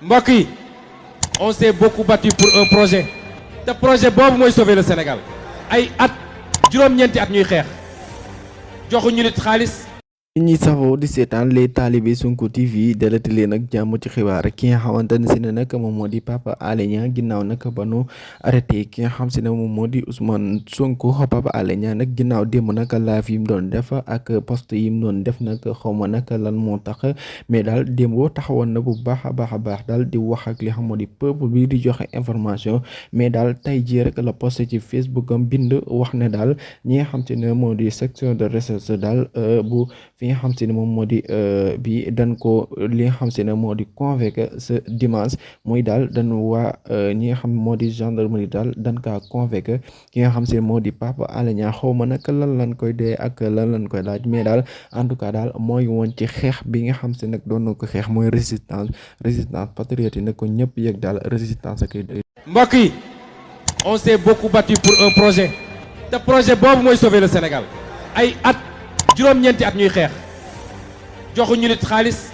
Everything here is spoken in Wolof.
mbokk yi on s'est beaucoup battu pour un projet te projet boobu mooy sauver le Sénégal ay at juróom-ñeenti at ñuy xeex joxuñu nit xaalis. nit ñi safoo di seetaan les talibé Sonko TV dalati leen ak jàmm ci xibaar ki nga xamante ne si ne nag moom moo di Pape Alé Niang ginnaaw nag ba nu arrêté ki nga xam si ne moom moo di Ousmane Sonko Pape Alé Niang nag ginnaaw démb nag live yi mu doon def ak post yi mu doon def nag xaw ma nag lan moo tax mais daal démb taxawoon na bu baax a baax daal di wax ak li xam moo di peuple bi di joxe information mais daal tey jii rek la posté ci Facebook am bind wax ne daal ñi nga xam si ne moo di section de recherche daal bu fi nga xam si ne moom moo di bi dañ ko li nga xam si ne moo di convoqué ce dimanche muy daal dañ waa ñi nga xam moo di gendarmerie daal dañ kaa convoqué ki nga xam si ne moo di Pape Alé Niang xaw ma nag lan lañ koy dee ak lan lañ koy laaj mais daal en tout cas daal mooy woon ci xeex bi nga xam si nag doon na ko xeex mooy résistance patriote yi nag ko ñëpp yëg daal résistance ak mbokk yi on s'est beaucoup battu pour un projet te projet boobu mooy sauver le Sénégal ay at juróom-ñeenti at ñuy xeex joxuñu nit xaalis